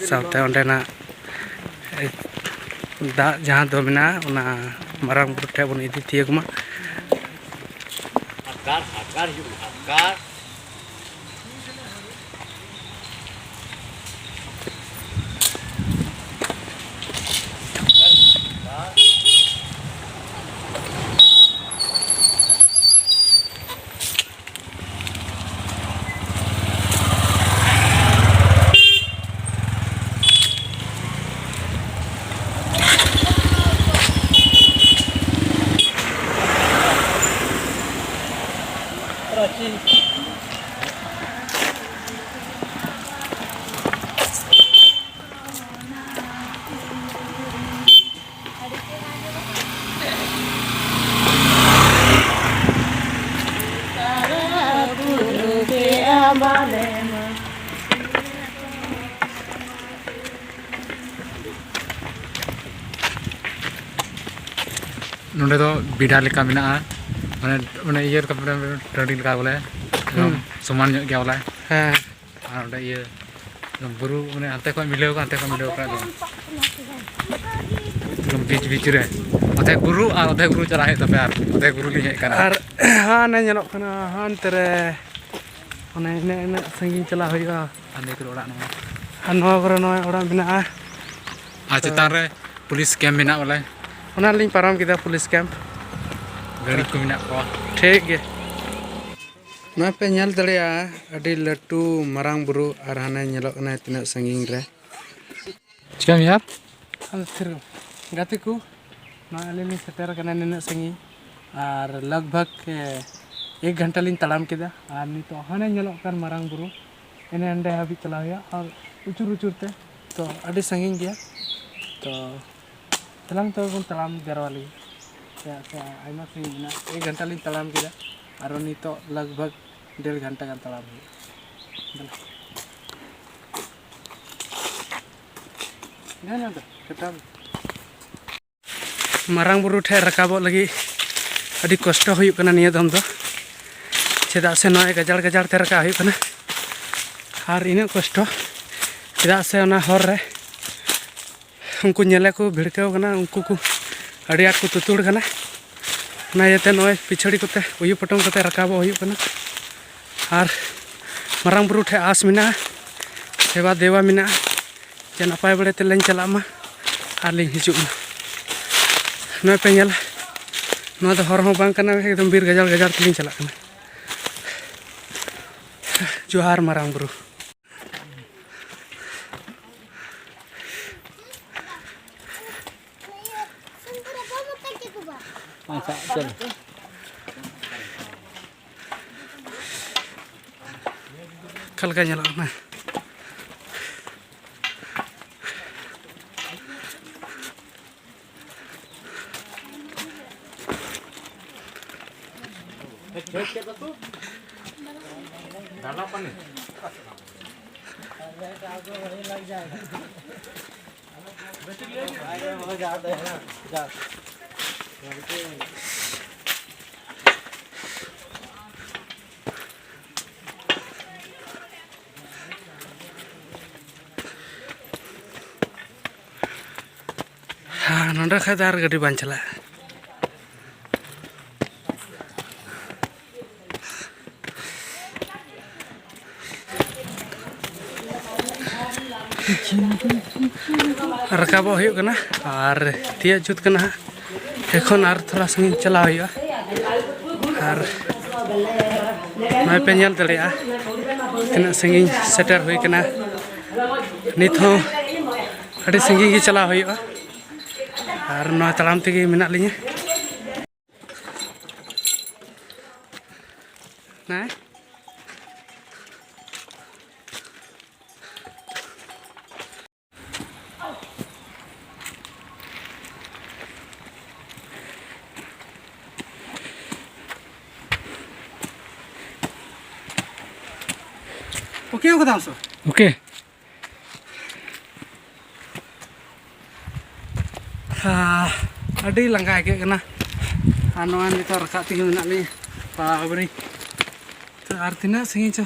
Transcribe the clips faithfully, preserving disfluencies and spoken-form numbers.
ᱥᱟᱶᱛᱮ ᱚᱸᱰᱮᱱᱟᱜ ᱫᱟᱜ ᱡᱟᱦᱟᱸ ᱫᱚ ᱢᱮᱱᱟᱜᱼᱟ, ᱚᱱᱟ ᱢᱟᱨᱟᱝ ᱵᱩᱨᱩ ᱴᱷᱮᱱ ᱵᱚᱱ ᱤᱫᱤ ᱛᱤᱭᱳᱜᱽ ᱢᱟ᱾ ᱱᱚᱸᱰᱮ ᱫᱚ ᱵᱮᱰᱟ ᱞᱮᱠᱟ ᱢᱮᱱᱟᱜᱼᱟ, ᱢᱟᱱᱮ ᱚᱱᱮ ᱤᱭᱟᱹ ᱞᱮᱠᱟ, ᱴᱟᱺᱰᱤ ᱞᱮᱠᱟ ᱵᱚᱞᱮ, ᱦᱩᱸ᱾ ᱥᱚᱢᱟᱱ ᱧᱚᱜ ᱜᱮᱭᱟ ᱵᱚᱞᱮ᱾ ᱦᱮᱸ᱾ ᱟᱨ ᱚᱸᱰᱮ ᱤᱭᱟᱹ ᱵᱩᱨᱩ, ᱢᱟᱱᱮ ᱦᱟᱱᱛᱮ ᱠᱷᱚᱱ ᱢᱤᱞᱟᱹᱣ ᱠᱟᱱᱟ, ᱦᱟᱱᱛᱮ ᱠᱷᱚᱱ ᱢᱤᱞᱟᱹᱣ ᱠᱟᱱᱟ, ᱮᱠᱫᱚᱢ ᱵᱤᱪ ᱵᱤᱪ ᱨᱮ᱾ ᱚᱫᱷᱮᱠ ᱵᱩᱨᱩ ᱟᱨ ᱚᱫᱷᱮᱠ ᱵᱩᱨᱩ ᱪᱟᱞᱟᱜ ᱦᱩᱭᱩᱜ ᱛᱟᱯᱮᱭᱟ, ᱟᱨ ᱚᱫᱷᱮᱠ ᱵᱩᱨᱩ ᱞᱤᱧ ᱦᱮᱡ ᱟᱠᱟᱱᱟ᱾ ᱟᱨ ᱦᱟᱱᱮ ᱧᱮᱞᱚᱜ ᱠᱟᱱᱟ, ᱦᱟᱱᱛᱮ ᱨᱮ, ᱚᱱᱮ ᱤᱱᱟᱹᱜ, ᱤᱱᱟᱹᱜ ᱥᱟᱺᱜᱤᱧ ᱪᱟᱞᱟᱜ ᱦᱩᱭᱩᱜᱼᱟ᱾ ᱟᱨ ᱱᱤᱭᱟᱹ ᱠᱚᱨᱮ ᱚᱲᱟᱜ ᱱᱚᱣᱟ᱾ ᱟᱨ ᱱᱚᱣᱟ ᱠᱚᱨᱮ ᱱᱚᱜᱼᱚᱭ ᱚᱲᱟᱜ ᱢᱮᱱᱟᱜᱼᱟ᱾ ᱟᱨ ᱪᱮᱛᱟᱱ ᱨᱮ ᱯᱩᱞᱤᱥ ᱠᱮᱢᱯ ᱢᱮᱱᱟᱜ ᱵᱚᱞᱮ᱾ ᱚᱱᱟ ᱞᱤᱧ ᱯᱟᱨᱚᱢ ᱠᱮᱫᱟ, ᱯᱩᱞᱤᱥ ᱠᱮᱢᱯ᱾ ᱜᱟᱹᱲᱤ ᱠᱚ ᱢᱮᱱᱟᱜ ᱠᱚᱣᱟ᱾ ᱴᱷᱤᱠ ᱜᱮ᱾ ᱱᱚᱣᱟ ᱯᱮ ᱧᱮᱞ ᱫᱟᱲᱮᱭᱟᱜᱼᱟ, ᱟᱹᱰᱤ ᱞᱟᱹᱴᱩ ᱢᱟᱨᱟᱝ ᱵᱩᱨᱩ, ᱟᱨ ᱦᱟᱱᱮ ᱧᱮᱞᱚᱜ ᱠᱟᱱᱟ ᱛᱤᱱᱟᱹᱜ ᱥᱟᱺᱜᱤᱧ ᱨᱮ᱾ ᱪᱤᱠᱟᱹᱢ ᱭᱟᱨ? ᱟᱫᱚ ᱛᱷᱤᱨ ᱠᱟᱢ᱾ ᱜᱟᱛᱮ ᱠᱚ, ᱱᱚᱣᱟ ᱟᱹᱞᱤᱧ ᱞᱤᱧ ᱥᱮᱴᱮᱨ ᱟᱠᱟᱱᱟ ᱱᱤᱱᱟᱹᱜ ᱥᱟᱺᱜᱤᱧ, ᱟᱨ ᱞᱟᱜᱽ ᱵᱷᱟᱜᱽ, ᱮ, ᱮᱠ ᱜᱷᱚᱱᱴᱟ ᱞᱤᱧ ᱛᱟᱲᱟᱢ ᱠᱮᱫᱟ, ᱟᱨ ᱱᱤᱛᱚᱜ ᱦᱟᱱᱮ ᱧᱮᱞᱚᱜ ᱠᱟᱱ ᱢᱟᱨᱟᱝ ᱵᱩᱨᱩ, ᱮᱱᱮ ᱮᱸᱰᱮ ᱦᱟᱹᱵᱤᱡ ᱪᱟᱞᱟᱣ ᱦᱩᱭᱩᱜᱼᱟ, ᱟᱨ ᱩᱪᱩᱨ ᱩᱪᱩᱨ ᱛᱮ, ᱛᱚ ᱟᱹᱰᱤ ᱥᱟᱺᱜᱤᱧ ᱜᱮᱭᱟ᱾ ᱛᱚ ᱫᱮᱞᱟᱝ ᱛᱚᱵᱮ ᱵᱚᱱ ᱛᱟᱲᱟᱢ ᱡᱟᱨᱣᱟ ᱞᱮᱜᱮ, ᱪᱮᱫᱟᱜ ᱥᱮ ᱟᱭᱢᱟ ᱥᱟᱺᱜᱤᱧ ᱢᱮᱱᱟᱜᱼᱟ᱾ ᱮᱠ ᱜᱷᱚᱱᱴᱟ ᱞᱤᱧ ᱛᱟᱲᱟᱢ ᱠᱮᱫᱟ, ᱟᱨᱚ ᱱᱤᱛᱚᱜ ᱞᱟᱜᱽ ᱵᱷᱟᱜᱽ ᱰᱮᱲ ᱜᱷᱚᱱᱴᱟ ᱜᱟᱱ ᱛᱟᱲᱟᱢ ᱦᱩᱭᱩᱜᱼᱟ᱾ ᱫᱮᱞᱟ᱾ ᱫᱮᱞᱟ ᱫᱚ, ᱠᱟᱴᱟᱣ ᱢᱮ᱾ ᱢᱟᱨᱟᱝ ᱵᱩᱨᱩ ᱴᱷᱮᱱ ᱨᱟᱠᱟᱵᱚᱜ ᱞᱟᱹᱜᱤᱫ ᱟᱹᱰᱤ ᱠᱚᱥᱴᱚ ᱦᱩᱭᱩᱜ ᱠᱟᱱᱟ ᱱᱤᱭᱟᱹ ᱫᱚᱢ ᱫᱚ, ᱪᱮᱫᱟᱜ ᱥᱮ ᱱᱚᱜᱼᱚᱭ ᱜᱟᱡᱟᱲ ᱜᱟᱡᱟᱲ ᱛᱮ ᱨᱟᱠᱟᱵ ᱦᱩᱭᱩᱜ ᱠᱟᱱᱟ᱾ ᱟᱨ ᱤᱱᱟᱹᱜ ᱠᱚᱥᱴᱚ, ᱪᱮᱫᱟᱜ ᱥᱮ ᱚᱱᱟ ᱦᱚᱨ ᱨᱮ ᱩᱱᱠᱩ ᱧᱮᱞᱮ ᱠᱚ ᱵᱷᱤᱲᱠᱟᱹᱣ ᱠᱟᱱᱟ, ᱩᱱᱠᱩ ᱠᱚ ᱟᱹᱰᱤ ᱟᱸᱴ ᱠᱚ ᱛᱩᱛᱩᱲ ᱠᱟᱱᱟ᱾ ᱚᱱᱟ ᱤᱭᱟᱹᱛᱮ ᱱᱚᱜᱼᱚᱭ ᱯᱤᱪᱷᱟᱹᱲᱤ ᱠᱚᱛᱮ ᱩᱭᱩ ᱯᱚᱴᱚᱢ ᱠᱟᱛᱮ ᱨᱟᱠᱟᱵᱚᱜ ᱦᱩᱭᱩᱜ ᱠᱟᱱᱟ᱾ ᱟᱨ ᱢᱟᱨᱟᱝ ᱵᱩᱨᱩ ᱴᱷᱮᱱ ᱟᱸᱥ ᱢᱮᱱᱟᱜᱼᱟ, ᱥᱮᱵᱟ ᱫᱮᱣᱟ ᱢᱮᱱᱟᱜᱼᱟ ᱡᱮ ᱱᱟᱯᱟᱭ ᱵᱟᱲᱟ ᱛᱮᱞᱤᱧ ᱪᱟᱞᱟᱜ ᱢᱟ ᱟᱨ ᱞᱤᱧ ᱦᱤᱡᱩᱜ ᱢᱟ᱾ ᱱᱚᱜᱼᱚᱭ ᱯᱮ ᱧᱮᱞᱟ, ᱱᱚᱣᱟ ᱫᱚ ᱦᱚᱨ ᱦᱚᱸ ᱵᱟᱝ ᱠᱟᱱᱟ, ᱮᱠᱫᱚᱢ ᱵᱤᱨ ᱜᱟᱡᱟᱲ ᱜᱟᱡᱟᱲ ᱛᱮᱞᱤᱧ ᱪᱟᱞᱟᱜ ᱠᱟᱱᱟ᱾ ᱡᱚᱦᱟᱨ ᱢᱟᱨᱟᱝ ᱵᱩᱨᱩ᱾ ᱟᱪᱪᱷᱟ, ᱪᱚᱞᱚ᱾ ᱚᱠᱟ ᱞᱮᱠᱟ ᱧᱮᱞᱚᱜ ᱠᱟᱱᱟ? ᱦᱮᱸ, ᱱᱚᱸᱰᱮ ᱠᱷᱟᱡ ᱫᱚ ᱟᱨ ᱜᱟᱹᱰᱤ ᱵᱟᱝ ᱪᱟᱞᱟᱜᱼᱟ᱾ ᱨᱟᱠᱟᱵᱚᱜ ᱦᱩᱭᱩᱜ ᱠᱟᱱᱟ ᱟᱨ ᱛᱤᱭᱟᱹᱜ ᱡᱩᱛ ᱠᱟᱱᱟ ᱦᱟᱸᱜ᱾ ᱮᱠᱷᱚᱱ ᱟᱨ ᱛᱷᱚᱲᱟ ᱥᱟᱺᱜᱤᱧ ᱪᱟᱞᱟᱣ ᱦᱩᱭᱩᱜᱼᱟ᱾ ᱟᱨ ᱱᱚᱜᱼᱚᱭ ᱯᱮ ᱧᱮᱞ ᱫᱟᱲᱮᱭᱟᱜᱼᱟ ᱛᱤᱱᱟᱹᱜ ᱥᱟᱺᱜᱤᱧ ᱥᱮᱴᱮᱨ ᱦᱩᱭ ᱠᱟᱱᱟ᱾ ᱱᱤᱛ ᱦᱚᱸ ᱟᱹᱰᱤ ᱥᱟᱺᱜᱤᱧ ᱜᱮ ᱪᱟᱞᱟᱣ ᱦᱩᱭᱩᱜᱼᱟ᱾ ᱟᱨ ᱱᱚᱣᱟ ᱛᱟᱲᱟᱢ ᱛᱮᱜᱮ ᱢᱮᱱᱟᱜ ᱞᱤᱧᱟᱹ᱾ ᱦᱮᱸ? OK ᱠᱟᱫᱟᱢ ᱥᱮ? OK᱾ ᱦᱟ, ᱟᱹᱰᱤ ᱞᱟᱸᱜᱟ ᱟᱹᱭᱠᱟᱹᱜ ᱠᱟᱱᱟ᱾ ᱟᱨ ᱱᱚᱣᱟ ᱱᱤᱛᱚᱜ ᱨᱟᱠᱟᱵ ᱛᱮᱜᱮ ᱢᱮᱱᱟᱜ ᱞᱤᱧᱟ᱾ ᱵᱟᱵᱨᱮ᱾ ᱛᱚ, ᱟᱨ ᱛᱤᱱᱟᱹᱜ ᱥᱟᱺᱜᱤᱧ ᱪᱚ᱾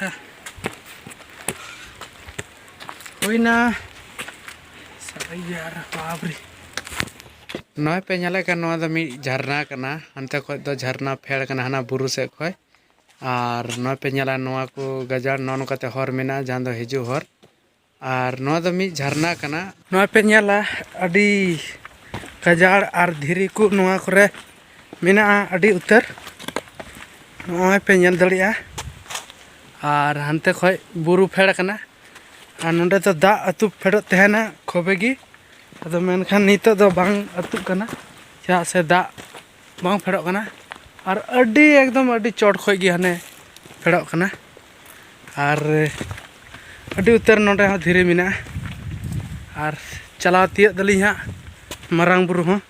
ᱦᱟ᱾ ᱦᱩᱭᱱᱟ᱾ ᱥᱟᱞᱟ ᱭᱟᱨ, ᱵᱟᱯᱨᱮ᱾ ᱱᱚᱜᱼᱚᱭ ᱯᱮ ᱧᱮᱞᱮᱫ ᱠᱟᱱ, ᱱᱚᱣᱟ ᱫᱚ ᱢᱤᱫ ᱡᱷᱟᱨᱱᱟ ᱠᱟᱱᱟ᱾ ᱦᱟᱱᱛᱮ ᱠᱷᱚᱡ ᱫᱚ ᱡᱷᱟᱨᱱᱟ ᱯᱷᱮᱰ ᱠᱟᱱᱟ, ᱦᱟᱱᱟ ᱵᱩᱨᱩ ᱥᱮᱫ ᱠᱷᱚᱡ᱾ ᱟᱨ ᱱᱚᱜᱼᱚᱭ ᱯᱮ ᱧᱮᱞᱟ, ᱱᱚᱣᱟ ᱠᱚ ᱜᱟᱡᱟᱲ ᱱᱚᱜᱼᱚ ᱱᱚᱝᱠᱟᱛᱮ ᱦᱚᱨ ᱢᱮᱱᱟᱜᱼᱟ, ᱡᱟᱦᱟᱸ ᱫᱚ ᱦᱤᱡᱩᱜ ᱦᱚᱨ᱾ ᱟᱨ ᱱᱚᱣᱟ ᱫᱚ ᱢᱤᱫ ᱡᱷᱟᱨᱱᱟ ᱠᱟᱱᱟ᱾ ᱱᱚᱣᱟ ᱯᱮ ᱧᱮᱞᱟ, ᱟᱹᱰᱤ ᱜᱟᱡᱟᱲ ᱟᱨ ᱫᱷᱤᱨᱤ ᱠᱚ ᱱᱚᱣᱟ ᱠᱚᱨᱮ ᱢᱮᱱᱟᱜᱼᱟ, ᱟᱹᱰᱤ ᱩᱛᱟᱹᱨ᱾ ᱱᱚᱜᱼᱚᱭ ᱯᱮ ᱧᱮᱞ ᱫᱟᱲᱮᱭᱟᱜᱼᱟ᱾ ᱟᱨ ᱦᱟᱱᱛᱮ ᱠᱷᱚᱡ ᱵᱩᱨᱩ ᱯᱷᱮᱰ ᱟᱠᱟᱱᱟ᱾ ᱟᱨ ᱱᱚᱸᱰᱮ ᱫᱚ ᱫᱟᱜ ᱟᱹᱛᱩ ᱯᱷᱮᱰᱚᱜ ᱛᱟᱦᱮᱱᱟ ᱠᱷᱩᱵᱮ ᱜᱮ᱾ ᱟᱫᱚ ᱢᱮᱱᱠᱷᱟᱱ ᱱᱤᱛᱚᱜ ᱫᱚ ᱵᱟᱝ ᱟᱹᱛᱩᱜ ᱠᱟᱱᱟ, ᱪᱮᱫᱟᱜ ᱥᱮ ᱫᱟᱜ ᱵᱟᱝ ᱯᱷᱮᱰᱚᱜ ᱠᱟᱱᱟ᱾ ᱟᱨ ᱟᱹᱰᱤ, ᱮᱠᱫᱚᱢ ᱟᱹᱰᱤ ᱪᱚᱴ ᱠᱷᱚᱡ ᱜᱮ ᱦᱟᱱᱮ ᱯᱷᱮᱰᱚᱜ ᱠᱟᱱᱟ᱾ ᱟᱨ ᱟᱹᱰᱤ ᱩᱛᱟᱹᱨ ᱱᱚᱸᱰᱮ ᱦᱚᱸ ᱫᱷᱤᱨᱤ ᱢᱮᱱᱟᱜᱼᱟ᱾ ᱟᱨ ᱪᱟᱞᱟᱣ ᱛᱤᱭᱳᱜ ᱫᱟᱞᱤᱧ ᱦᱟᱸᱜ ᱢᱟᱨᱟᱝ ᱵᱩᱨᱩ ᱦᱚᱸ᱾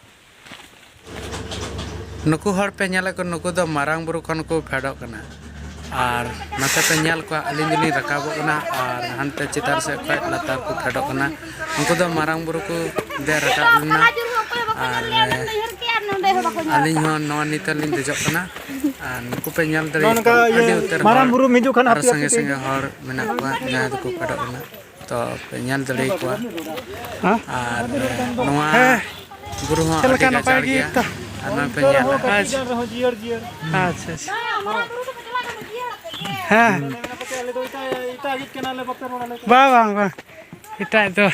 ᱱᱩᱠᱩ ᱦᱚᱲ ᱯᱮ ᱧᱮᱞᱮᱫ ᱠᱚ, ᱱᱩᱠᱩ ᱫᱚ ᱢᱟᱨᱟᱝ ᱵᱩᱨᱩ ᱠᱷᱚᱱ ᱠᱚ ᱯᱷᱮᱰᱚᱜ ᱠᱟᱱᱟ᱾ ᱟᱨ ᱱᱚᱛᱮ ᱯᱮ ᱧᱮᱞ ᱠᱚᱣᱟ, ᱟᱹᱞᱤᱧ ᱫᱚᱞᱤᱧ ᱨᱟᱠᱟᱵᱚᱜ ᱠᱟᱱᱟ ᱟᱨ ᱦᱟᱱᱛᱮ ᱪᱮᱛᱟᱱ ᱥᱮᱫ ᱠᱷᱚᱱ ᱞᱟᱛᱟᱨ ᱠᱚ ᱯᱷᱮᱰᱚᱜ ᱠᱟᱱᱟ᱾ ᱩᱱᱠᱩ ᱫᱚ ᱢᱟᱨᱟᱝ ᱵᱩᱨᱩ ᱠᱚ ᱫᱮᱡ ᱨᱟᱠᱟᱵ ᱞᱮᱱᱟ᱾ ᱟᱨ ᱟᱹᱞᱤᱧ ᱦᱚᱸ ᱱᱚᱣᱟ ᱱᱤᱛᱚᱜ ᱞᱤᱧ ᱫᱮᱡᱚᱜ ᱠᱟᱱᱟ᱾ ᱟᱨ ᱱᱩᱠᱩ ᱯᱮ ᱧᱮᱞ ᱫᱟᱲᱮᱭᱟᱠᱚᱣᱟ, ᱱᱚᱜᱼᱚ ᱱᱚᱝᱠᱟ ᱤᱭᱟᱹ ᱟᱹᱰᱤ ᱩᱛᱟᱹᱨ ᱢᱟᱨᱟᱝ ᱦᱚᱲ, ᱵᱩᱨᱩ ᱦᱤᱡᱩᱜ ᱠᱷᱟᱱ ᱟᱨᱚ ᱟᱯᱮ ᱥᱟᱸᱜᱮ ᱟᱯᱮ ᱥᱟᱸᱜᱮ ᱦᱚᱲ ᱢᱮᱱᱟᱜ ᱠᱚᱣᱟ ᱡᱟᱦᱟᱸᱭ ᱫᱚᱠᱚ ᱯᱷᱮᱰᱚᱜ ᱠᱟᱱᱟ᱾ ᱛᱚ ᱯᱮ ᱧᱮᱞ ᱫᱟᱲᱮᱭᱟᱠᱚᱣᱟ᱾ ᱦᱮᱸ? ᱟᱨ ᱱᱚᱣᱟ ᱦᱮᱸ᱾ ᱵᱩᱨᱩ ᱦᱚᱸ ᱪᱮᱫ ᱞᱮᱠᱟ, ᱟᱹᱰᱤ ᱱᱟᱯᱟᱭ ᱜᱟᱡᱟᱲ ᱜᱮ ᱜᱮᱭᱟ᱾ ᱛᱚ? ᱟᱨ ᱱᱚᱣᱟ ᱯᱮ ᱧᱮᱞᱟ᱾ ᱟᱪᱪᱷᱟ᱾ ᱟᱪᱪᱷᱟ, ᱟᱪᱪᱷᱟ᱾ ᱦᱮᱸ᱾ ᱵᱟᱝ, ᱵᱟᱝ, ᱵᱟᱝ᱾ ᱮᱴᱟᱜ ᱫᱚ᱾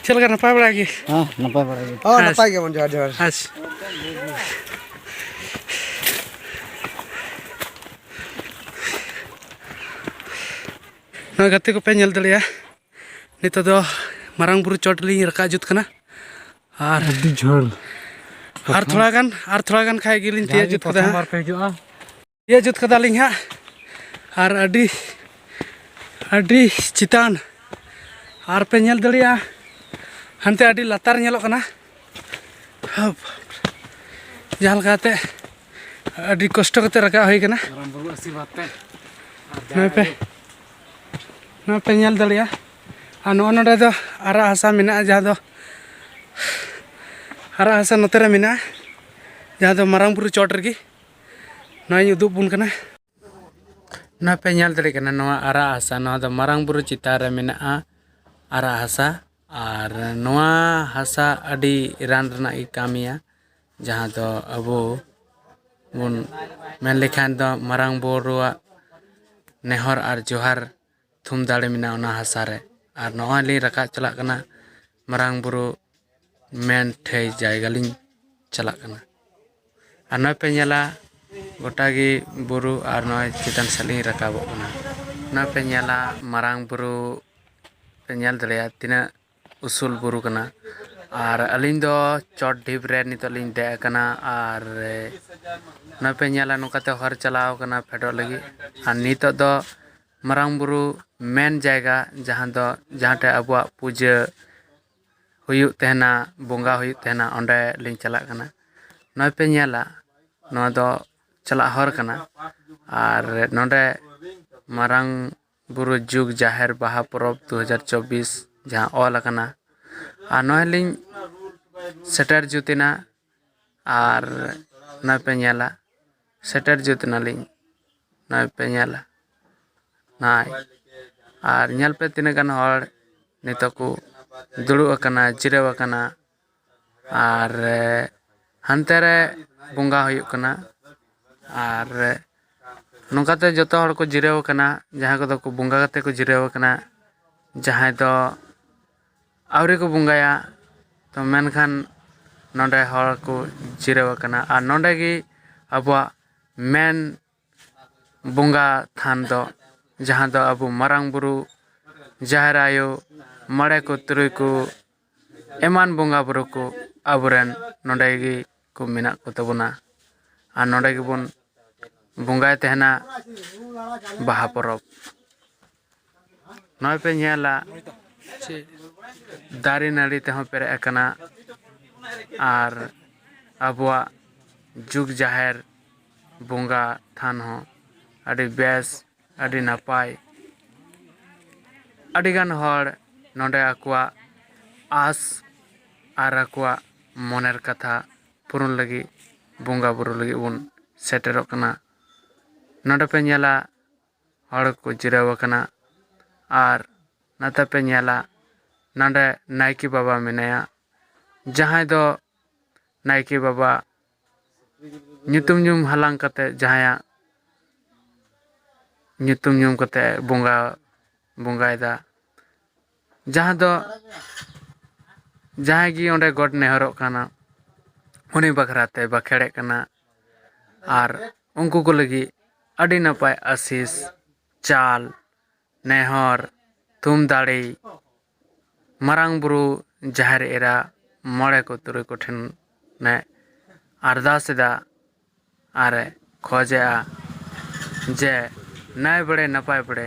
ᱪᱮᱫ ᱞᱮᱠᱟ, ᱱᱟᱯᱟᱭ ᱵᱟᱲᱟ ᱜᱮ? ᱦᱮᱸ, ᱱᱟᱯᱟᱭ ᱵᱟᱲᱟ ᱜᱮ᱾ ᱦᱚᱸ, ᱟᱪᱪᱷᱟ᱾ ᱱᱟᱯᱟᱭ ᱜᱮᱵᱚᱱ, ᱡᱚᱦᱟᱨ, ᱡᱚᱦᱟᱨ᱾ ᱟᱪᱪᱷᱟ᱾ ᱱᱚᱣᱟ ᱜᱟᱛᱮ ᱠᱚᱯᱮ ᱧᱮᱞ ᱫᱟᱲᱮᱭᱟᱜᱼᱟ, ᱱᱤᱛᱚᱜ ᱫᱚ ᱢᱟᱨᱟᱝ ᱵᱩᱨᱩ ᱪᱚᱴ ᱞᱤᱧ ᱨᱟᱠᱟᱵ ᱡᱩᱛ ᱠᱟᱱᱟ᱾ ᱟᱨ ᱟᱹᱰᱤ ᱡᱷᱟᱹᱞ᱾ ᱟᱨ ᱛᱷᱚᱲᱟ ᱜᱟᱱ, ᱟᱨ ᱛᱷᱚᱲᱟ ᱜᱟᱱ ᱠᱷᱟᱡ ᱜᱮᱞᱤᱧ ᱛᱤᱭᱳᱜ ᱡᱩᱛ ᱠᱟᱫᱟ ᱦᱟᱸᱜ᱾ ᱯᱮ ᱦᱤᱡᱩᱜᱼᱟ᱾ ᱤᱭᱟᱹ ᱡᱩᱛ ᱠᱟᱫᱟᱞᱤᱧ ᱦᱟᱸᱜ᱾ ᱟᱨ ᱟᱹᱰᱤ, ᱟᱹᱰᱤ ᱪᱮᱛᱟᱱ᱾ ᱟᱨ ᱯᱮ ᱧᱮᱞ ᱫᱟᱲᱮᱭᱟᱜᱼᱟ, ᱦᱟᱱᱛᱮ ᱟᱹᱰᱤ ᱞᱟᱛᱟᱨ ᱧᱮᱞᱚᱜ ᱠᱟᱱᱟ᱾ ᱦᱟᱯ᱾ ᱡᱟᱦᱟᱸ ᱞᱮᱠᱟᱛᱮ ᱟᱹᱰᱤ ᱠᱚᱥᱴᱚ ᱠᱟᱛᱮ ᱨᱟᱠᱟᱵ ᱦᱩᱭ ᱠᱟᱱᱟ᱾ ᱢᱟᱨᱟᱝ ᱵᱩᱨᱩ ᱟᱥᱤᱨᱵᱟᱫᱽ ᱛᱮ᱾ ᱱᱚᱜᱼᱚᱭ ᱯᱮ, ᱱᱚᱜᱼᱚᱭ ᱯᱮ ᱧᱮᱞ ᱫᱟᱲᱮᱭᱟᱜᱼᱟ᱾ ᱟᱨ ᱱᱚᱜᱼᱚ ᱱᱚᱰᱮ ᱫᱚ ᱟᱨᱟᱜ ᱦᱟᱥᱟ ᱢᱮᱱᱟᱜᱼᱟ, ᱡᱟᱦᱟᱸ ᱫᱚ ᱟᱨᱟᱜ ᱦᱟᱥᱟ ᱱᱚᱛᱮ ᱨᱮ ᱢᱮᱱᱟᱜᱼᱟ, ᱡᱟᱦᱟᱸ ᱫᱚ ᱢᱟᱨᱟᱝ ᱵᱩᱨᱩ ᱪᱚᱴ ᱨᱮᱜᱮ᱾ ᱱᱚᱣᱟᱧ ᱩᱫᱩᱜ ᱵᱚᱱ ᱠᱟᱱᱟ᱾ ᱱᱚᱣᱟ ᱯᱮ ᱧᱮᱞ ᱫᱟᱲᱮᱭᱟᱜ ᱠᱟᱱᱟ, ᱱᱚᱣᱟ ᱟᱨᱟᱜ ᱦᱟᱥᱟ, ᱱᱚᱣᱟ ᱫᱚ ᱢᱟᱨᱟᱝ ᱵᱩᱨᱩ ᱪᱮᱛᱟᱱ ᱨᱮ ᱢᱮᱱᱟᱜᱼᱟ ᱟᱨᱟᱜ ᱦᱟᱥᱟ᱾ ᱟᱨ ᱱᱚᱣᱟ ᱦᱟᱥᱟ ᱟᱹᱰᱤ ᱨᱟᱱ ᱨᱮᱱᱟᱜ ᱜᱮ ᱠᱟᱹᱢᱤᱭᱟ, ᱡᱟᱦᱟᱸ ᱫᱚ ᱟᱵᱚ ᱵᱚᱱ ᱢᱮᱱ ᱞᱮᱠᱷᱟᱱ ᱫᱚ ᱢᱟᱨᱟᱝ ᱵᱩᱨᱩᱣᱟᱜ ᱱᱮᱦᱚᱨ ᱟᱨ ᱡᱚᱦᱟᱨ ᱛᱷᱩᱢ ᱫᱟᱲᱮ ᱢᱮᱱᱟᱜᱼᱟ ᱚᱱᱟ ᱦᱟᱥᱟ ᱨᱮ᱾ ᱟᱨ ᱱᱚᱜᱼᱚᱭ ᱞᱤᱧ ᱨᱟᱠᱟᱵ ᱪᱟᱞᱟᱜ ᱠᱟᱱᱟ, ᱢᱟᱨᱟᱝ ᱵᱩᱨᱩ ᱢᱮᱱ ᱴᱷᱟᱹᱭ ᱡᱟᱭᱜᱟ ᱞᱤᱧ ᱪᱟᱞᱟᱜ ᱠᱟᱱᱟ᱾ ᱟᱨ ᱱᱚᱜᱼᱚᱭ ᱯᱮ ᱧᱮᱞᱟ, ᱜᱚᱴᱟ ᱜᱮ ᱵᱩᱨᱩ, ᱟᱨ ᱱᱚᱜᱼᱚᱭ ᱪᱮᱛᱟᱱ ᱥᱮᱫ ᱞᱤᱧ ᱨᱟᱠᱟᱵᱚᱜ ᱠᱟᱱᱟ᱾ ᱱᱚᱜᱼᱚᱭ ᱯᱮ ᱧᱮᱞᱟ, ᱢᱟᱨᱟᱝ ᱵᱩᱨᱩ ᱯᱮ ᱧᱮᱞ ᱫᱟᱲᱮᱭᱟᱜᱼᱟ, ᱛᱤᱱᱟᱹᱜ ᱩᱥᱩᱞ ᱵᱩᱨᱩ ᱠᱟᱱᱟ᱾ ᱟᱨ ᱟᱹᱞᱤᱧ ᱫᱚ ᱪᱚᱴ ᱰᱷᱤᱯ ᱨᱮ ᱱᱤᱛᱚᱜ ᱞᱤᱧ ᱫᱮᱡ ᱟᱠᱟᱱᱟ᱾ ᱟᱨ ᱱᱚᱜᱼᱚᱭ ᱯᱮ ᱧᱮᱞᱟ, ᱱᱚᱝᱠᱟᱛᱮ ᱦᱚᱨ ᱪᱟᱞᱟᱣ ᱠᱟᱱᱟ ᱯᱷᱮᱰᱚᱜ ᱞᱟᱹᱜᱤᱫ᱾ ᱟᱨ ᱱᱤᱛᱚᱜ ᱫᱚ ᱢᱟᱨᱟᱝ ᱵᱩᱨᱩ ᱢᱮᱱ ᱡᱟᱭᱜᱟ, ᱡᱟᱦᱟᱸ ᱫᱚ, ᱡᱟᱦᱟᱸ ᱴᱷᱮᱱ ᱟᱵᱚᱣᱟᱜ ᱯᱩᱡᱟᱹ ᱦᱩᱭᱩᱜ ᱛᱟᱦᱮᱱᱟ, ᱵᱚᱸᱜᱟ ᱦᱩᱭᱩᱜ ᱛᱟᱦᱮᱱᱟ, ᱚᱸᱰᱮ ᱞᱤᱧ ᱪᱟᱞᱟᱜ ᱠᱟᱱᱟ᱾ ᱱᱚᱜᱼᱚᱭ ᱯᱮ ᱧᱮᱞᱟ, ᱱᱚᱣᱟ ᱫᱚ ᱪᱟᱞᱟᱜ ᱦᱚᱨ ᱠᱟᱱᱟ᱾ ᱟᱨ ᱱᱚᱰᱮ ᱢᱟᱨᱟᱝ ᱵᱩᱨᱩ ᱡᱩᱜᱽ ᱡᱟᱦᱮᱨ ᱵᱟᱦᱟ ᱯᱚᱨᱚᱵᱽ ᱫᱩ ᱦᱟᱡᱟᱨ ᱪᱚᱵᱵᱤᱥ ᱡᱟᱦᱟᱸ ᱚᱞ ᱟᱠᱟᱱᱟ, ᱟᱨ ᱱᱚᱜᱼᱚᱭ ᱞᱤᱧ ᱥᱮᱴᱮᱨ ᱡᱩᱛ ᱮᱱᱟ᱾ ᱟᱨ ᱱᱚᱜᱼᱚᱭ ᱯᱮ ᱧᱮᱞᱟ, ᱥᱮᱴᱮᱨ ᱡᱩᱛ ᱮᱱᱟᱞᱤᱧ᱾ ᱱᱚᱜᱼᱚᱭ ᱯᱮ ᱧᱮᱞᱟ, ᱱᱚᱜᱼᱚᱭ᱾ ᱟᱨ ᱧᱮᱞ ᱯᱮ ᱛᱤᱱᱟᱹᱜ ᱜᱟᱱ ᱦᱚᱲ ᱱᱤᱛᱚᱜ ᱠᱚ ᱫᱩᱲᱩᱵ ᱟᱠᱟᱱᱟ, ᱡᱤᱨᱟᱹᱣ ᱟᱠᱟᱱᱟ᱾ ᱟᱨ ᱦᱟᱱᱛᱮ ᱨᱮ ᱵᱚᱸᱜᱟ ᱦᱩᱭᱩᱜ ᱠᱟᱱᱟ᱾ ᱟᱨ ᱱᱚᱝᱠᱟᱛᱮ ᱡᱚᱛᱚ ᱦᱚᱲ ᱠᱚ ᱡᱤᱨᱟᱹᱣ ᱟᱠᱟᱱᱟ, ᱡᱟᱦᱟᱸᱭ ᱠᱚᱫᱚ ᱠᱚ ᱵᱚᱸᱜᱟ ᱠᱟᱛᱮ ᱠᱚ ᱡᱤᱨᱟᱹᱣ ᱟᱠᱟᱱᱟ, ᱡᱟᱦᱟᱸᱭ ᱫᱚ ᱟᱹᱣᱨᱤ ᱠᱚ ᱵᱚᱸᱜᱟᱭᱟ᱾ ᱛᱚ ᱢᱮᱱᱠᱷᱟᱱ ᱱᱚᱰᱮ ᱦᱚᱲ ᱠᱚ ᱡᱤᱨᱟᱹᱣ ᱟᱠᱟᱱᱟ᱾ ᱟᱨ ᱱᱚᱰᱮ ᱜᱮ ᱟᱵᱚᱣᱟᱜ ᱢᱮᱱ ᱵᱚᱸᱜᱟ ᱛᱷᱟᱱ ᱫᱚ, ᱡᱟᱦᱟᱸ ᱫᱚ ᱟᱵᱚ ᱢᱟᱨᱟᱝ ᱵᱩᱨᱩ, ᱡᱟᱦᱮᱨ ᱟᱭᱳ, ᱢᱚᱬᱮ ᱠᱚ, ᱛᱩᱨᱩᱭ ᱠᱚ, ᱮᱢᱟᱱ ᱵᱚᱸᱜᱟ ᱵᱩᱨᱩ ᱠᱚ ᱟᱵᱚᱨᱮᱱ ᱱᱚᱰᱮ ᱜᱮ ᱠᱚ ᱢᱮᱱᱟᱜ ᱠᱚ ᱛᱟᱵᱚᱱᱟ᱾ ᱟᱨ ᱱᱚᱰᱮ ᱜᱮᱵᱚᱱ ᱵᱚᱸᱜᱟᱭ ᱛᱟᱦᱮᱱᱟ ᱵᱟᱦᱟ ᱯᱚᱨᱚᱵᱽ᱾ ᱱᱚᱜᱼᱚᱭ ᱯᱮ ᱧᱮᱞᱟ, ᱫᱟᱨᱮ ᱱᱟᱹᱲᱤ ᱛᱮᱦᱚᱸ ᱯᱮᱨᱮᱡ ᱟᱠᱟᱱᱟ᱾ ᱟᱨ ᱟᱵᱚᱣᱟᱜ ᱡᱩᱜᱽ ᱡᱟᱦᱮᱨ ᱵᱚᱸᱜᱟ ᱛᱷᱟᱱ ᱦᱚᱸ ᱟᱹᱰᱤ ᱵᱮᱥ, ᱟᱹᱰᱤ ᱱᱟᱯᱟᱭ᱾ ᱟᱹᱰᱤᱜᱟᱱ ᱦᱚᱲ ᱱᱚᱰᱮ ᱟᱠᱚᱣᱟᱜ ᱟᱸᱥ ᱟᱨ ᱟᱠᱚᱣᱟᱜ ᱢᱚᱱᱮᱨ ᱠᱟᱛᱷᱟ ᱯᱩᱨᱩᱱ ᱞᱟᱹᱜᱤᱫ ᱵᱚᱸᱜᱟ ᱵᱩᱨᱩ ᱞᱟᱹᱜᱤᱫ ᱵᱚᱱ ᱥᱮᱴᱮᱨᱚᱜ ᱠᱟᱱᱟ᱾ ᱱᱚᱰᱮ ᱯᱮ ᱧᱮᱞᱟ, ᱦᱚᱲ ᱠᱚ ᱡᱤᱨᱟᱹᱣ ᱟᱠᱟᱱᱟ᱾ ᱟᱨ ᱱᱚᱛᱮ ᱯᱮ ᱧᱮᱞᱟ, ᱱᱚᱰᱮ ᱱᱟᱭᱠᱮ ᱵᱟᱵᱟ ᱢᱮᱱᱟᱭᱟ, ᱡᱟᱦᱟᱸᱭ ᱫᱚ ᱱᱟᱭᱠᱮ ᱵᱟᱵᱟ ᱧᱩᱛᱩᱢ ᱧᱩᱢ ᱦᱟᱞᱟᱝ ᱠᱟᱛᱮ, ᱡᱟᱦᱟᱸᱭᱟᱜ ᱧᱩᱛᱩᱢ ᱧᱩᱢ ᱠᱟᱛᱮ ᱵᱚᱸᱜᱟ, ᱵᱚᱸᱜᱟᱭᱮᱫᱟ, ᱡᱟᱦᱟᱸ ᱫᱚ ᱡᱟᱦᱟᱸᱭ ᱜᱮ ᱚᱸᱰᱮ ᱜᱚᱰ ᱱᱮᱦᱚᱨᱚᱜ ᱠᱟᱱᱟ, ᱩᱱᱤ ᱵᱟᱠᱷᱨᱟ ᱛᱮ ᱵᱟᱠᱷᱮᱲᱮᱫ ᱠᱟᱱᱟ᱾ ᱟᱨ ᱩᱱᱠᱩ ᱠᱚ ᱞᱟᱹᱜᱤᱫ ᱟᱹᱰᱤ ᱱᱟᱯᱟᱭ ᱟᱥᱤᱥ, ᱪᱟᱞ, ᱱᱮᱦᱚᱨ, ᱛᱷᱩᱢ ᱫᱟᱲᱮ, ᱢᱟᱨᱟᱝ ᱵᱩᱨᱩ, ᱡᱟᱦᱮᱨ ᱮᱨᱟ, ᱢᱚᱬᱮ ᱠᱚ ᱛᱩᱨᱩᱭ ᱠᱚᱴᱷᱮᱱ ᱮ ᱟᱨᱫᱟᱥ ᱮᱫᱟ ᱟᱨᱮ ᱠᱷᱚᱡᱮᱜᱼᱟ ᱡᱮ ᱱᱟᱭ ᱵᱟᱲᱮ ᱱᱟᱯᱟᱭ ᱵᱟᱲᱮ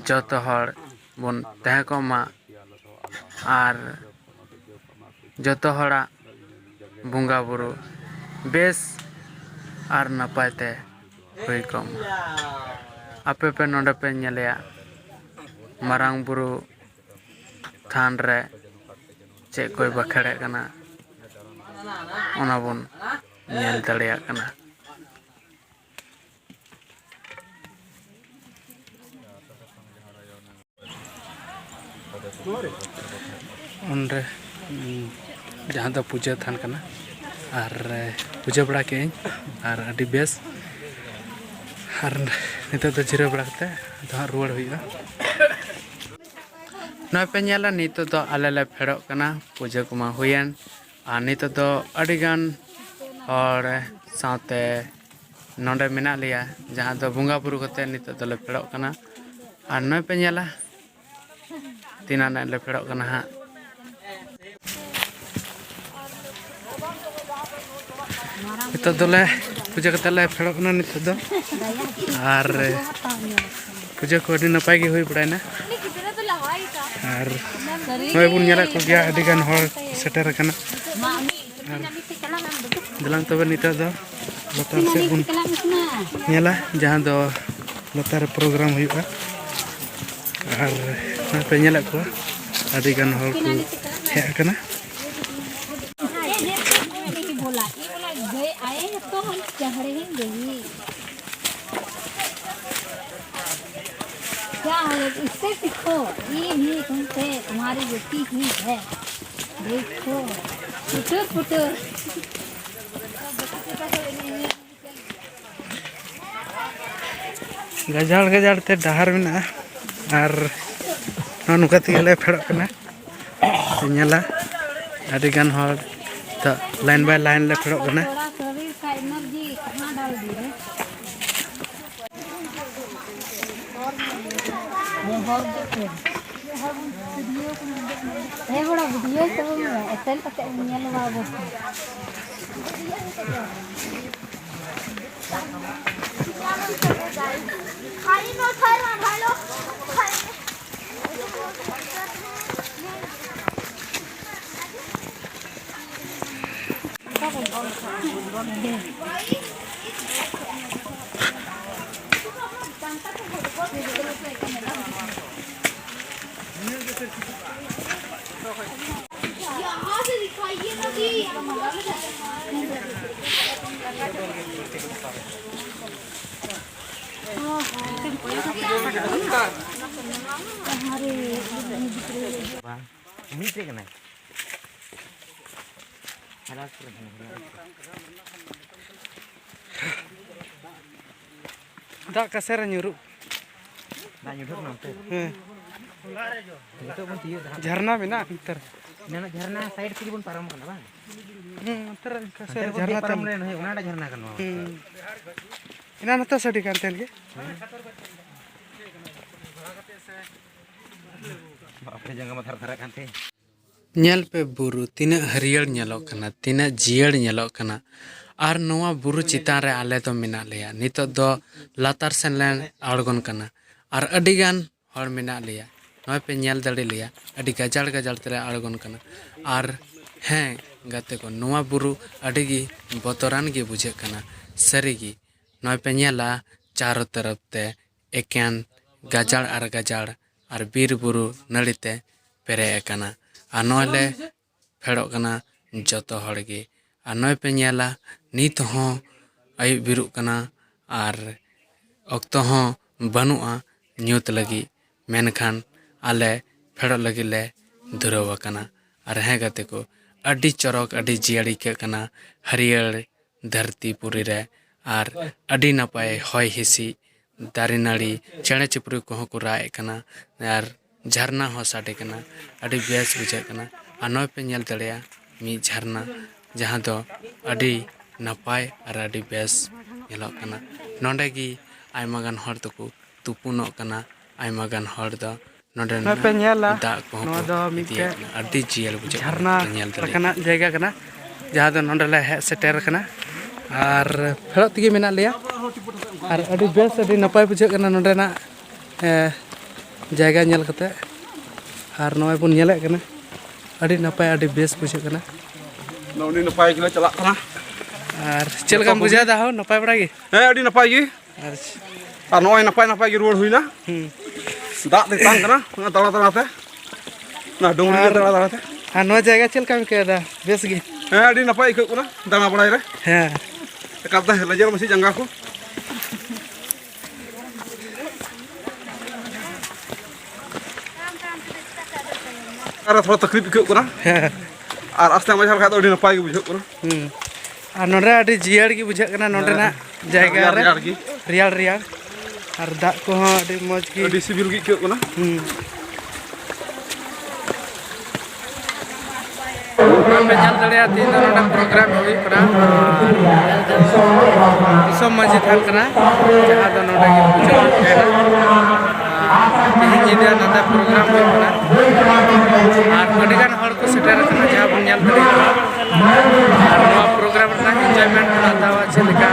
ᱡᱚᱛᱚ ᱦᱚᱲ ᱵᱚᱱ ᱛᱟᱦᱮᱸ ᱠᱚᱜ ᱢᱟ᱾ ᱟᱨ ᱡᱚᱛᱚ ᱦᱚᱲᱟᱜ ᱵᱚᱸᱜᱟ ᱵᱩᱨᱩ ᱵᱮᱥ ᱟᱨ ᱱᱟᱯᱟᱭ ᱛᱮ ᱦᱩᱭ ᱠᱚᱜ ᱢᱟ᱾ ᱟᱯᱮ ᱯᱮ ᱱᱚᱰᱮ ᱯᱮ ᱧᱮᱞᱮᱭᱟ, ᱢᱟᱨᱟᱝ ᱵᱩᱨᱩ ᱛᱷᱟᱱ ᱨᱮ ᱪᱮᱫ ᱠᱚᱭ ᱵᱟᱠᱷᱮᱲᱮᱫ ᱠᱟᱱᱟ, ᱚᱱᱟ ᱵᱚᱱ ᱧᱮᱞ ᱫᱟᱲᱮᱭᱟᱜ ᱠᱟᱱᱟ᱾ ᱚᱸᱰᱮ, ᱩᱸ, ᱡᱟᱦᱟᱸ ᱫᱚ ᱯᱩᱡᱟᱹ ᱛᱷᱟᱱ ᱠᱟᱱᱟ, ᱟᱨ, ᱮ, ᱯᱩᱡᱟᱹ ᱵᱟᱲᱟ ᱠᱮᱜᱼᱟᱹᱧ, ᱟᱨ ᱟᱹᱰᱤ ᱵᱮᱥ᱾ ᱟᱨ ᱱᱤᱛᱚᱜ ᱫᱚ ᱡᱤᱨᱟᱹᱣ ᱵᱟᱲᱟ ᱠᱟᱛᱮ ᱟᱫᱚ ᱦᱟᱸᱜ ᱨᱩᱣᱟᱹᱲ ᱦᱩᱭᱩᱜᱼᱟ᱾ ᱱᱚᱜᱼᱚᱭ ᱯᱮ ᱧᱮᱞᱟ, ᱱᱤᱛᱚᱜ ᱫᱚ ᱟᱞᱮ ᱞᱮ ᱯᱷᱮᱰᱚᱜ ᱠᱟᱱᱟ, ᱯᱩᱡᱟᱹ ᱠᱚᱢᱟ ᱦᱩᱭᱮᱱ, ᱟᱨ ᱱᱤᱛᱚᱜ ᱫᱚ ᱟᱹᱰᱤᱜᱟᱱ ᱦᱚᱲ ᱥᱟᱶᱛᱮ ᱱᱚᱰᱮ ᱢᱮᱱᱟᱜ ᱞᱮᱭᱟ, ᱡᱟᱦᱟᱸ ᱫᱚ ᱵᱚᱸᱜᱟ ᱵᱩᱨᱩ ᱠᱟᱛᱮ ᱱᱤᱛᱚᱜ ᱫᱚᱞᱮ ᱯᱷᱮᱰᱚᱜ ᱠᱟᱱᱟ᱾ ᱟᱨ ᱱᱚᱜᱼᱚᱭ ᱯᱮ ᱧᱮᱞᱟ, ᱛᱤᱱᱟᱹᱜ ᱱᱟᱜ ᱞᱮ ᱯᱷᱮᱰᱚᱜ ᱠᱟᱱᱟ ᱦᱟᱸᱜ᱾ ᱱᱤᱛᱚᱜ ᱫᱚᱞᱮ ᱯᱩᱡᱟᱹ ᱠᱟᱛᱮ ᱞᱮ ᱯᱷᱮᱰᱚᱜ ᱠᱟᱱᱟ ᱱᱤᱛᱚᱜ ᱫᱚ᱾ ᱟᱨ ᱯᱩᱡᱟᱹ ᱠᱚ ᱟᱹᱰᱤ ᱱᱟᱯᱟᱭ ᱜᱮ ᱦᱩᱭ ᱵᱟᱲᱟᱭᱮᱱᱟ᱾ ᱟᱨ ᱱᱚᱜᱼᱚᱭ ᱵᱚᱱ ᱧᱮᱞᱮᱫ ᱠᱚᱜᱮᱭᱟ, ᱟᱹᱰᱤ ᱜᱟᱱ ᱦᱚᱲ ᱥᱮᱴᱮᱨ ᱟᱠᱟᱱᱟ᱾ ᱟᱨ ᱫᱮᱞᱟᱝ ᱛᱚᱵᱮ ᱱᱤᱛᱚᱜ ᱫᱚ ᱞᱟᱛᱟᱨ ᱥᱮᱫ ᱵᱚᱱ ᱧᱮᱞᱟ, ᱡᱟᱦᱟᱸ ᱫᱚ ᱞᱟᱛᱟᱨ ᱨᱮ ᱯᱨᱳᱜᱨᱟᱢ ᱦᱩᱭᱩᱜᱼᱟ᱾ ᱟᱨ ᱱᱚᱜᱼᱚᱭ ᱯᱮ ᱧᱮᱞᱮᱫ ᱠᱚᱣᱟ, ᱟᱹᱰᱤ ᱜᱟᱱ ᱦᱚᱲ ᱠᱚ ᱦᱮᱡ ᱟᱠᱟᱱᱟ᱾ गए आए हैं तो हम चढ़ेंगे ही। क्या है, इससे सीखो, ये भी तुमसे, तुम्हारी बेटी ही है। देखो, फुटुर फुटुर। ᱜᱟᱡᱟᱲ ᱜᱟᱡᱟᱲ ᱛᱮ ᱰᱟᱦᱟᱨ ᱢᱮᱱᱟᱜᱼᱟ ᱟᱨ ᱱᱚᱜᱼᱚ ᱱᱚᱝᱠᱟ ᱛᱮᱜᱮ ᱞᱮ ᱯᱷᱮᱰᱚᱜ ᱠᱟᱱᱟ᱾ ᱯᱮ ᱧᱮᱞᱟ, ᱟᱹᱰᱤ ᱜᱟᱱ ᱦᱚᱲ ᱱᱤᱛᱚᱜ line by line ᱞᱮ ᱯᱷᱮᱰᱚᱜ ᱠᱟᱱᱟ᱾ ᱦᱮᱸ ᱵᱚᱲᱚ, video ᱛᱟᱵᱚᱱ ᱢᱮ, ᱮᱥᱮᱞ ᱠᱟᱛᱮ ᱵᱚᱱ ᱧᱮᱞ ᱢᱟ ᱟᱵᱚ᱾ ᱵᱟᱝ, ᱩᱱᱤ ᱪᱮᱫ ᱠᱟᱱᱟᱭ? ᱫᱟᱜ ᱠᱟᱥᱮ ᱨᱮ ᱧᱩᱨᱩᱜ᱾ ᱫᱟᱜ ᱧᱩᱨᱩᱜ ᱠᱟᱱᱟ ᱚᱱᱛᱮ? ᱦᱮᱸ᱾ ᱱᱤᱛᱚᱜ ᱵᱚᱱ ᱛᱤᱭᱳᱜ ᱫᱟ ᱦᱟᱸᱜ᱾ ᱡᱷᱟᱨᱱᱟ ᱢᱮᱱᱟᱜᱼᱟ ᱚᱱᱛᱮ ᱨᱮ᱾ ᱮᱱᱟᱱᱚᱜ ᱡᱷᱟᱨᱱᱟ side ᱛᱮᱜᱮ ᱵᱚᱱ ᱯᱟᱨᱚᱢ ᱠᱟᱱᱟ ᱵᱟᱝ? ᱦᱮᱸ, ᱚᱱᱛᱮ ᱨᱮ ᱠᱟᱥᱮ ᱦᱟᱱᱛᱮ ᱨᱮ ᱵᱚᱱ ᱡᱷᱟᱨᱱᱟ ᱛᱤᱭᱳᱜ ᱯᱟᱨᱚᱢ ᱛᱟᱦᱮᱱ᱾ ᱞᱮᱱᱟ, ᱦᱳᱭ, ᱚᱱᱟᱴᱟᱜ ᱡᱷᱟᱨᱱᱟ ᱠᱟᱱᱟ᱾ ᱦᱮᱸ᱾ ᱮᱱᱟᱱ ᱦᱚᱸᱛᱚ ᱥᱟᱰᱮ ᱠᱟᱱ ᱛᱟᱦᱮᱱ ᱜᱮ᱾ ᱦᱮᱸ᱾ ᱵᱟᱯᱨᱮ, ᱡᱟᱸᱜᱟ ᱢᱟ ᱫᱷᱟᱨ ᱫᱷᱟᱨᱟᱜ ᱠᱟᱱ ᱛᱤᱧ᱾ ᱧᱮᱞ ᱯᱮ ᱵᱩᱨᱩ, ᱛᱤᱱᱟᱹᱜ ᱦᱟᱹᱨᱭᱟᱹᱲ ᱧᱮᱞᱚᱜ ᱠᱟᱱᱟ, ᱛᱤᱱᱟᱹᱜ ᱡᱤᱭᱟᱹᱲ ᱧᱮᱞᱚᱜ ᱠᱟᱱᱟ᱾ ᱟᱨ ᱱᱚᱣᱟ ᱵᱩᱨᱩ ᱪᱮᱛᱟᱱ ᱨᱮ ᱟᱞᱮ ᱫᱚ ᱢᱮᱱᱟᱜ ᱞᱮᱭᱟ᱾ ᱱᱤᱛᱚᱜ ᱫᱚ ᱞᱟᱛᱟᱨ ᱥᱮᱱ ᱞᱮ ᱟᱬᱜᱚᱱ ᱠᱟᱱᱟ᱾ ᱟᱨ ᱟᱹᱰᱤ ᱜᱟᱱ ᱦᱚᱲ ᱢᱮᱱᱟᱜ ᱞᱮᱭᱟ᱾ ᱱᱚᱜᱼᱚᱭ ᱯᱮ ᱧᱮᱞ ᱫᱟᱲᱮ ᱞᱮᱭᱟ, ᱟᱹᱰᱤ ᱜᱟᱡᱟᱲ ᱜᱟᱡᱟᱲ ᱛᱮᱞᱮ ᱟᱬᱜᱚᱱ ᱠᱟᱱᱟ᱾ ᱟᱨ ᱦᱮᱸ ᱜᱟᱛᱮ ᱠᱚ, ᱱᱚᱣᱟ ᱵᱩᱨᱩ ᱟᱹᱰᱤ ᱜᱮ ᱵᱚᱛᱚᱨᱟᱱ ᱜᱮ ᱵᱩᱡᱷᱟᱹᱜ ᱠᱟᱱᱟ ᱥᱟᱹᱨᱤ ᱜᱮ᱾ ᱱᱚᱜᱼᱚᱭ ᱯᱮ ᱧᱮᱞᱟ, ᱪᱟᱨᱚ ᱛᱚᱨᱚᱯ ᱛᱮ ᱮᱠᱮᱱ ᱜᱟᱡᱟᱲ ᱟᱨ ᱜᱟᱡᱟᱲ ᱟᱨ ᱵᱤᱨ ᱵᱩᱨᱩ ᱱᱟᱹᱲᱤ ᱛᱮ ᱯᱮᱨᱮᱡ ᱟᱠᱟᱱᱟ᱾ ᱟᱨ ᱱᱚᱜᱼᱚᱭ ᱞᱮ ᱯᱷᱮᱰᱚᱜ ᱠᱟᱱᱟ ᱡᱚᱛᱚ ᱦᱚᱲ ᱜᱮ᱾ ᱟᱨ ᱱᱚᱜᱼᱚᱭ ᱯᱮ ᱧᱮᱞᱟ, ᱱᱤᱛ ᱦᱚᱸ ᱟᱹᱭᱩᱵ ᱵᱮᱨᱚᱜ ᱠᱟᱱᱟ ᱟᱨ ᱚᱠᱛᱚ ᱦᱚᱸ ᱵᱟᱹᱱᱩᱜᱼᱟ ᱧᱩᱛ ᱞᱟᱹᱜᱤᱫ, ᱢᱮᱱᱠᱷᱟᱱ ᱟᱞᱮ ᱯᱷᱮᱰᱚᱜ ᱞᱟᱹᱜᱤᱫ ᱞᱮ ᱫᱷᱩᱨᱟᱹᱣ ᱟᱠᱟᱱᱟ᱾ ᱟᱨ ᱦᱮᱸ ᱜᱟᱛᱮ ᱠᱚ, ᱟᱹᱰᱤ ᱪᱚᱨᱚᱠ, ᱟᱹᱰᱤ ᱡᱤᱭᱟᱹᱲ ᱟᱹᱭᱠᱟᱹᱜ ᱠᱟᱱᱟ ᱦᱟᱹᱨᱭᱟᱹᱲ ᱫᱷᱟᱹᱨᱛᱤ ᱯᱩᱨᱤ ᱨᱮ, ᱟᱨ ᱟᱹᱰᱤ ᱱᱟᱯᱟᱭ ᱦᱚᱭ ᱦᱤᱸᱥᱤᱫ, ᱫᱟᱨᱮ ᱱᱟᱹᱲᱤ, ᱪᱮᱬᱮ ᱪᱤᱯᱨᱩ ᱠᱚᱦᱚᱸ ᱠᱚ ᱨᱟᱜ ᱮᱫ ᱠᱟᱱᱟ, ᱟᱨ ᱡᱷᱟᱨᱱᱟ ᱦᱚᱸ ᱥᱟᱰᱮ ᱠᱟᱱᱟ᱾ ᱟᱹᱰᱤ ᱵᱮᱥ ᱵᱩᱡᱷᱟᱹᱜ ᱠᱟᱱᱟ᱾ ᱟᱨ ᱱᱚᱜᱼᱚᱭ ᱯᱮ ᱧᱮᱞ ᱫᱟᱲᱮᱭᱟᱜᱼᱟ ᱢᱤᱫ ᱡᱷᱟᱨᱱᱟ, ᱡᱟᱦᱟᱸ ᱫᱚ ᱟᱹᱰᱤ ᱱᱟᱯᱟᱭ ᱟᱨ ᱟᱹᱰᱤ ᱵᱮᱥ ᱧᱮᱞᱚᱜ ᱠᱟᱱᱟ᱾ ᱱᱚᱸᱰᱮ ᱜᱮ ᱟᱭᱢᱟ ᱜᱟᱱ ᱦᱚᱲ ᱫᱚᱠᱚ ᱛᱩᱯᱩᱱᱚᱜ ᱠᱟᱱᱟ, ᱟᱭᱢᱟ ᱜᱟᱱ ᱦᱚᱲ ᱫᱚ ᱱᱚᱸᱰᱮ ᱱᱚᱜᱼᱚᱭ ᱯᱮ ᱧᱮᱞᱟ, ᱫᱟᱜ ᱠᱚᱦᱚᱸ ᱱᱚᱣᱟ ᱠᱚ ᱫᱚ ᱤᱫᱤᱭᱮᱫ ᱢᱤᱫᱴᱮᱡ ᱠᱟᱱᱟ᱾ ᱟᱹᱰᱤ ᱡᱤᱭᱟᱹᱲ ᱵᱩᱡᱷᱟᱹᱜ ᱠᱟᱱᱟ ᱡᱷᱟᱨᱱᱟ ᱯᱮ ᱧᱮᱞ ᱫᱟᱲᱮᱭᱟᱜ ᱞᱮᱠᱟᱱᱟᱜ ᱡᱟᱭᱜᱟ ᱠᱟᱱᱟ, ᱡᱟᱦᱟᱸ ᱫᱚ ᱱᱚᱸᱰᱮ ᱞᱮ ᱦᱮᱡ ᱥᱮᱴᱮᱨ ᱟᱠᱟᱱᱟ᱾ ᱟᱨ ᱯᱷᱮᱰᱚᱜ ᱛᱮᱜᱮ ᱢᱮᱱᱟᱜ ᱞᱮᱭᱟ᱾ ᱟᱨ ᱟᱹᱰᱤ ᱵᱮᱥ, ᱟᱹᱰᱤ ᱱᱟᱯᱟᱭ ᱵᱩᱡᱷᱟᱹᱜ ᱠᱟᱱᱟ ᱱᱚᱸᱰᱮᱱᱟᱜ, ᱮ, ᱡᱟᱭᱜᱟ ᱧᱮᱞ ᱠᱟᱛᱮ᱾ ᱟᱨ ᱱᱚᱜᱼᱚᱭ ᱵᱚᱱ ᱧᱮᱞᱮᱫ ᱠᱟᱱᱟ, ᱟᱹᱰᱤ ᱱᱟᱯᱟᱭ, ᱟᱹᱰᱤ ᱵᱮᱥ ᱵᱩᱡᱷᱟᱹᱜ ᱠᱟᱱᱟ᱾ ᱟᱹᱰᱤ ᱱᱟᱯᱟᱭ ᱜᱮᱞᱮ ᱪᱟᱞᱟᱜ ᱠᱟᱱᱟ᱾ ᱟᱨ ᱪᱮᱫ ᱞᱮᱠᱟᱢ ᱵᱩᱡᱷᱟᱹᱣ ᱮᱫᱟ ᱦᱳ? ᱱᱟᱯᱟᱭ ᱵᱟᱲᱟ ᱜᱮ? ᱦᱮᱸ, ᱟᱹᱰᱤ ᱱᱟᱯᱟᱭ ᱜᱮ᱾ ᱟᱪᱪᱷᱟ᱾ ᱟᱨ ᱱᱚᱜᱼᱚᱭ ᱱᱟᱯᱟᱭ ᱱᱟᱯᱟᱭ ᱜᱮ ᱨᱩᱣᱟᱹᱲ ᱦᱩᱭᱱᱟ᱾ ᱦᱩᱸ᱾ ᱫᱟᱜ ᱛᱮᱛᱟᱝ ᱠᱟᱱᱟ, ᱚᱱᱟ ᱫᱟᱬᱟ ᱫᱟᱬᱟ ᱛᱮ ᱚᱱᱟ ᱰᱩᱝᱨᱤ ᱨᱮ ᱟᱨ, ᱫᱟᱬᱟ ᱫᱟᱬᱟ ᱛᱮ᱾ ᱟᱨ ᱱᱚᱣᱟ ᱡᱟᱭᱜᱟ ᱪᱮᱫ ᱞᱮᱠᱟᱢ ᱟᱹᱭᱠᱟᱹᱣ ᱮᱫᱟ? ᱵᱮᱥ ᱜᱮ? ᱦᱮᱸ, ᱟᱹᱰᱤ ᱱᱟᱯᱟᱭ ᱟᱹᱭᱠᱟᱹᱜ ᱠᱟᱱᱟ ᱫᱟᱬᱟ ᱵᱟᱲᱟᱭ ᱨᱮ᱾ ᱦᱮᱸ᱾ ᱮᱠᱟᱞ ᱛᱮ ᱞᱮᱸᱡᱮᱨ ᱢᱟᱹᱥᱤ ᱡᱟᱸᱜᱟ ᱠᱚ᱾ ᱟᱨ ᱛᱷᱚᱲᱟ ᱛᱟᱠᱞᱤᱯ ᱟᱹᱭᱠᱟᱹᱜ ᱠᱟᱱᱟ᱾ ᱦᱮᱸ᱾ ᱟᱨ ᱟᱥᱛᱮ ᱢᱟᱡᱷᱟ ᱞᱮᱠᱷᱟᱡ ᱫᱚ ᱟᱹᱰᱤ ᱱᱟᱯᱟᱭ ᱜᱮ ᱵᱩᱡᱷᱟᱹᱜ ᱠᱟᱱᱟ᱾ ᱦᱩᱸ᱾ ᱟᱨ ᱱᱚᱰᱮ ᱟᱹᱰᱤ ᱡᱤᱭᱟᱹᱲ ᱜᱮ ᱵᱩᱡᱷᱟᱹᱜ ᱠᱟᱱᱟ ᱱᱚᱰᱮᱱᱟᱜ ᱦᱮᱸ᱾ ᱡᱟᱭᱜᱟ ᱨᱮᱭᱟᱲ, ᱨᱮ᱾ ᱨᱮᱭᱟᱲ ᱜᱮ᱾ ᱨᱮᱭᱟᱲ, ᱨᱮᱭᱟᱲ᱾ ᱟᱨ ᱫᱟᱜ ᱠᱚᱦᱚᱸ ᱟᱹᱰᱤ ᱢᱚᱡᱽ ᱜᱮ᱾ ᱟᱹᱰᱤ ᱥᱤᱵᱤᱞ ᱜᱮ ᱟᱹᱭᱠᱟᱹᱜ ᱠᱟᱱᱟ᱾ ᱦᱩᱸ᱾ ᱱᱚᱰᱮ ᱯᱮ ᱧᱮᱞ ᱫᱟᱲᱮᱭᱟᱜᱼᱟ, ᱛᱮᱦᱮᱧ ᱫᱚ ᱱᱚᱰᱮ ᱯᱨᱳᱜᱨᱟᱢ ᱦᱩᱭᱩᱜ ᱠᱟᱱᱟ᱾ ᱟᱨ ᱫᱤᱥᱚᱢ ᱢᱟᱹᱡᱷᱤ ᱛᱷᱟᱱ ᱠᱟᱱᱟ, ᱡᱟᱦᱟᱸ ᱫᱚ ᱱᱚᱰᱮ ᱜᱮ ᱯᱩᱡᱟᱹ ᱦᱩᱭᱩᱜ ᱛᱟᱦᱮᱱᱟ᱾ ᱟᱨ ᱛᱮᱦᱮᱧ ᱧᱤᱫᱟᱹ ᱱᱚᱰᱮ ᱯᱨᱳᱜᱨᱟᱢ ᱦᱩᱭᱩᱜ ᱠᱟᱱᱟ᱾ ᱟᱨ ᱟᱹᱰᱤ ᱜᱟᱱ ᱦᱚᱲ ᱠᱚ ᱥᱮᱴᱮᱨ ᱟᱠᱟᱱᱟ, ᱡᱟᱦᱟᱸ ᱵᱚᱱ ᱧᱮᱞ ᱫᱟᱲᱮᱭᱟᱜ ᱠᱟᱱᱟ᱾ ᱟᱨ ᱱᱚᱣᱟ ᱯᱨᱳᱜᱨᱟᱢ ᱨᱮᱱᱟᱜ enjoyment ᱵᱚᱱ ᱦᱟᱛᱟᱣᱟ, ᱪᱮᱫ ᱞᱮᱠᱟ,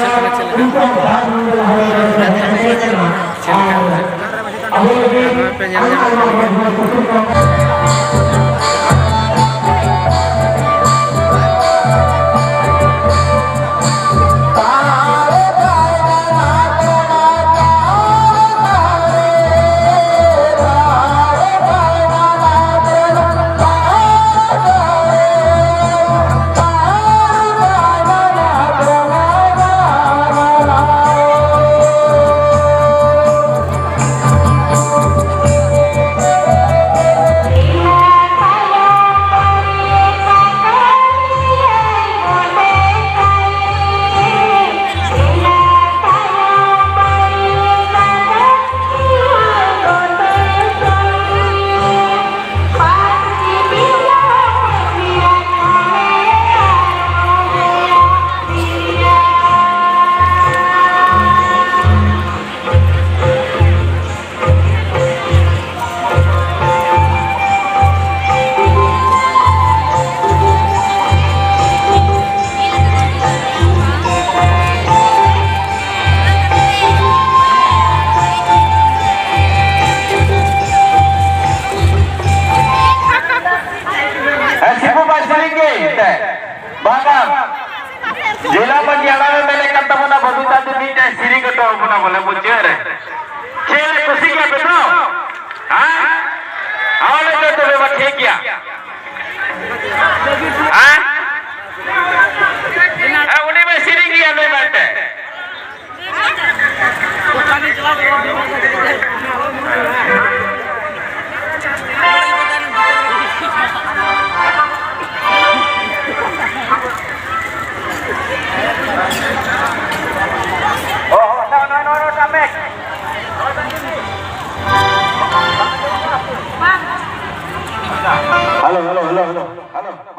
ᱪᱮᱫ ᱞᱮᱠᱟ, ᱪᱮᱫ ᱞᱮᱠᱟ, ᱪᱮᱫ ᱞᱮᱠᱟ ᱵᱩᱡᱷᱟᱹᱜ ᱠᱟᱱᱟ᱾ ᱱᱚᱣᱟ ᱯᱮ ᱧᱮᱞ ᱧᱟᱢ ᱠᱟᱱ ᱜᱮᱭᱟ᱾ ᱡᱮᱞᱟ ᱢᱟᱹᱡᱷᱤ ᱦᱟᱲᱟᱢᱮ ᱢᱮᱱᱮᱫ ᱠᱟᱱ ᱛᱟᱵᱚᱱᱟ, ᱵᱟᱹᱵᱩ ᱛᱟᱠᱚ ᱢᱤᱫᱴᱮᱱ ᱥᱮᱨᱮᱧ ᱦᱚᱴᱚ ᱟᱵᱚᱱᱟ ᱵᱚᱞᱮ, ᱢᱩᱪᱟᱹᱫ ᱨᱮ᱾ ᱪᱮᱫ ᱞᱮ ᱠᱩᱥᱤ ᱜᱮᱭᱟ ᱯᱮ ᱛᱚ? ᱦᱮᱸ? ᱟᱞᱮ ᱫᱚ ᱛᱚᱵᱮ ᱢᱟ ᱴᱷᱤᱠ ᱜᱮᱭᱟ᱾ ᱦᱮᱸ? ᱦᱮᱸ, ᱩᱱᱤ ᱢᱟ ᱥᱮᱨᱮᱧ ᱜᱮᱭᱟ ᱞᱟᱹᱭ ᱢᱮᱱᱛᱮ᱾ Hello, hello, hello, hello, hello.